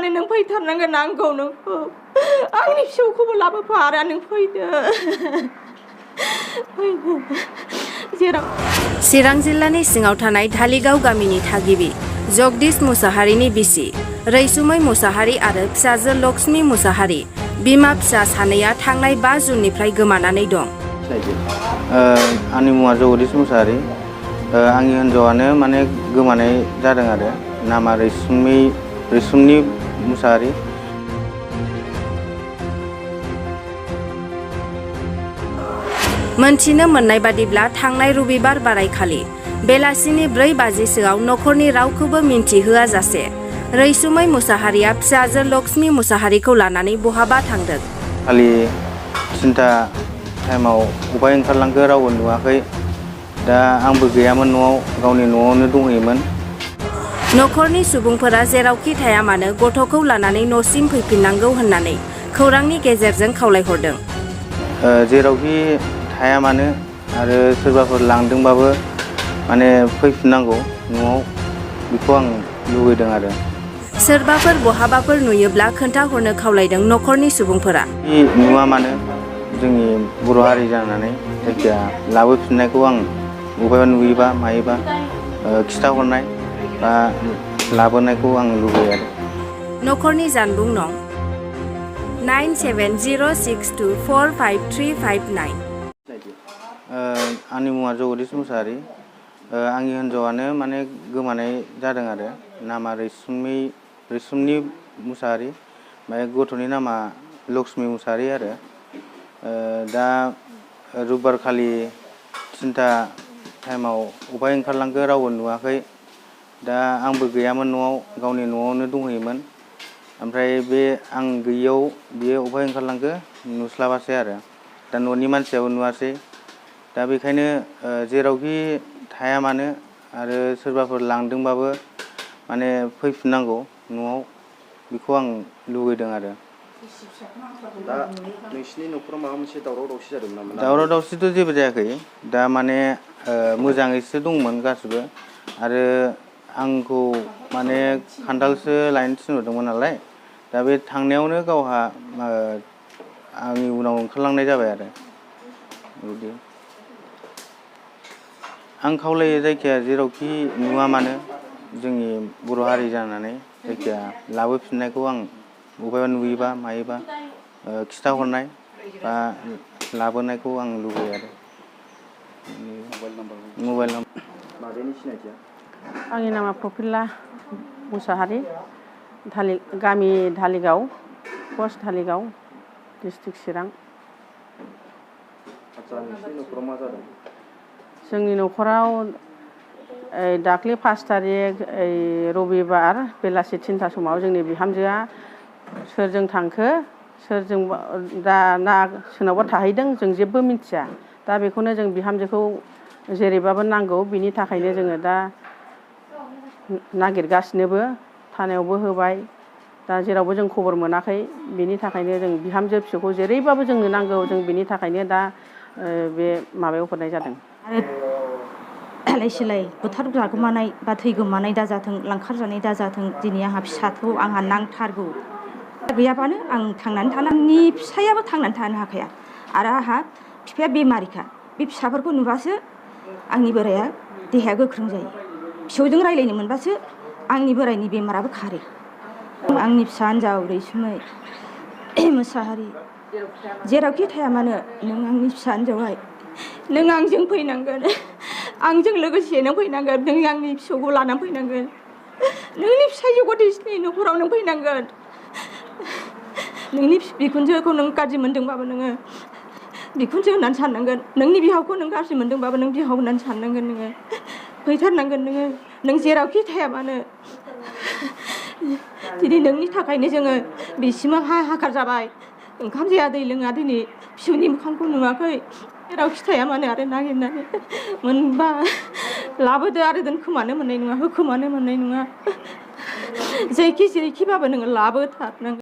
मानो नों फैथारनांगोन आंखौ नोंखौ आंनि फिसौखौबो लाबोफा आरो नों फैदो जेराव चिरां जिल्लानि सिङाव थानाय धालिगाव गामिनि थागिबि जगदीश मुसाहारिनि बिसि रैसुमै मुसाहारि आरो फिसाजो लक्ष्मी मुसाहारि बिमा फिसा सानैया थांनाय 5 जुननिफ्राय गोमानानै दं। आंनि मुङा जगदीश मुसाहारि आंनि हिन्जावानो माने गोमानाय जादों आरो नामा रैसुमनि मुसाहारि। मोनथिनो मोननाय बादिब्ला थांनाय रबिबार बारायखालि बेलासिनि 4 बाजिसोआव नखरनि रावखौबो मिन्थिहोआ जासे रैसुमै मुसाहारिया फिसाजो लक्ष्मी मुसाहारिखौ लानानै बहाबा थांदों। खालि 3टा टाइमाव अबाय ओंखारलांखो रावबो नुवाखै। दा आंबो गैयामोन न'आव गावनि न'आवनो दंहैयोमोन। नखरनि सुबुंफोरा जेरावखि थाया मानो गथ'खौ लानानै न'सिम फैफिननांगौ होननानै खौरांनि गेजेरजों खावलायहरदों। जेरावखि थाया मानो आरो सोरबाफोर लांदोंबाबो माने फैफिननांगौ न'आव बेखौ आं लुबैदों आरो। सोरबाफोर बहाबाफोर नुयोब्ला खोन्थाहरनो खावलायदों नखरनि सुबुंफोरा। नुवा मानो जोंनि बर' हारि जानानै जायखिया लाबोफिननायखौ आं बबेबा नुयोबा मायोबा खिथाहरनाय बा लाबोनायखौ आं लुबैयो आरो। नखरनि जानबुं नं 9706245359। आंनि मुङा जगदीश मुसाहारि आंनि हिन्जावानो माने गोमानाय जादों आरो नामा रैसुमनि मुसाहारि ओमफ्राय गथ'नि नामा लक्ष्मी मुसाहारि आरो। दा रबिबार खालि 3टा टाइमाव अबाय ओंखारलांखो रावबो नुवाखै। दा आंबो गैयामोन न'आव गावनि न'आवनो दंहैयोमोन। ओमफ्राय बे आं गैयियाव बियो अबाय ओंखारलांखो नुस्लाबासै आरो दा न'नि मानसियाबो नुवासै। दा बेखायनो जेरावखि थाया मानो आरो सोरबाफोर लांदोंबाबो माने फैफिननांगौ न'आव बेखौ आं लुबैदों आरो। दा नोंसिनि न'खराव माबा मोनसे दावराव दावसि जादोंमोन नामा? दावराव दावसिथ' जेबो जायाखै। दा माने मोजाङैसो दंमोन गासिबो आरो आंखौ माने खान्थालसो लायनो थिनहरदोंमोन नालाय दा बे थांनायावनो गावहा आंनि उनाव ओंखारलांनाय जाबाय आरो बिदि। आं खावलायो जायखिया जेरावखि नुवा मानो जोंनि बर' हारि जानानै जायखिया लाबोफिननायखौ आं बबेबा नुयोबा मायोबा खिथाहरनाय बा लाबोनायखौ आं लुबैयो आरो। मबाइल नाम्बार मादैनि सिनायथिया? आंनि नामा प्रफुल्ला मुसाहारि गामि धालिगाव पस्ट धालिगाव डिस्ट्रिक्ट चिरां। आदसा नोंसिनि न'खराव मा जादों? जोंनि न'खराव दाख्लै 5 तारिख रबिबार बेलासि 3टा समाव जोंनि बिहामजोआ सोरजों थांखो सोरजों दा ना सोरनावबा थाहैदों जों जेबो मिथिया। दा बेखौनो जों बिहामजोखौ जेरैबाबो नांगौ बिनि थाखायनो जोङो दा नागिरगासिनोबो थानायावबो होबाय। दा जेरावबो जों खबर मोनाखै बिनि थाखायनो जों बिहामजो फिसौखौ जेरैबाबो जोंनो नांगौ जों बिनि थाखायनो दा बे माबायाव हरनाय जादों। आलाय सिलाय बुथार जागोमानाय बा थैगोमानाय दाजाथों लांखारजानाय दाजाथों दिनै आंहा फिसाखौ आंहा नांथारगौ। गैयाबानो आं थांनानै थानायनि फिसायाबो थांनानै थानो हाखाया आरो आंहा बिफाया बेमारिखा। बे फिसाफोरखौ नुबासो आंनि बोराया देहाया गोख्रों जायो। फिसौजों रायज्लायनो मोनबासो आंनि बोरायनि बेमाराबो खारो। आंनि फिसा हिन्जाव रैसुमै मुसाहारि जेरावखि थाया मानो नों आंनि फिसा हिन्जावहाय नों आंजों फैनांगोन। आंजों लोगोसे नों फैनांगोन। नों आंनि फिसौखौ लानानै फैनांगोन। नोंनि फिसाजो गथ'नि न'खराव नों फैनांगोन। नोंनि बिखुनजोखौ नों गाज्रि मोन्दोंबाबो नोङो बिखुनजो होननानै साननांगोन। नोंनि बिहावखौ नों गाज्रि मोन्दोंबाबो नों बिहाव होननानै साननांगोन। नोङो फैथारनांगोन। नों जेरावखि थाया मानो दिनै नोंनि थाखायनो जोङो बिसिमाव हाहाकार जाबाय। ओंखाम जाया दै लोङा दिनै फिसौनि मोखांखौ नुवाखै। जेरावखि थाया मानो आरो नागिरनानै मोनबा लाबोदो आरो दोनखोमानो मोननाय नङा होखोमानो मोननाय नङा। जेरैखिबाबो नोङो लाबोथारनांगोन।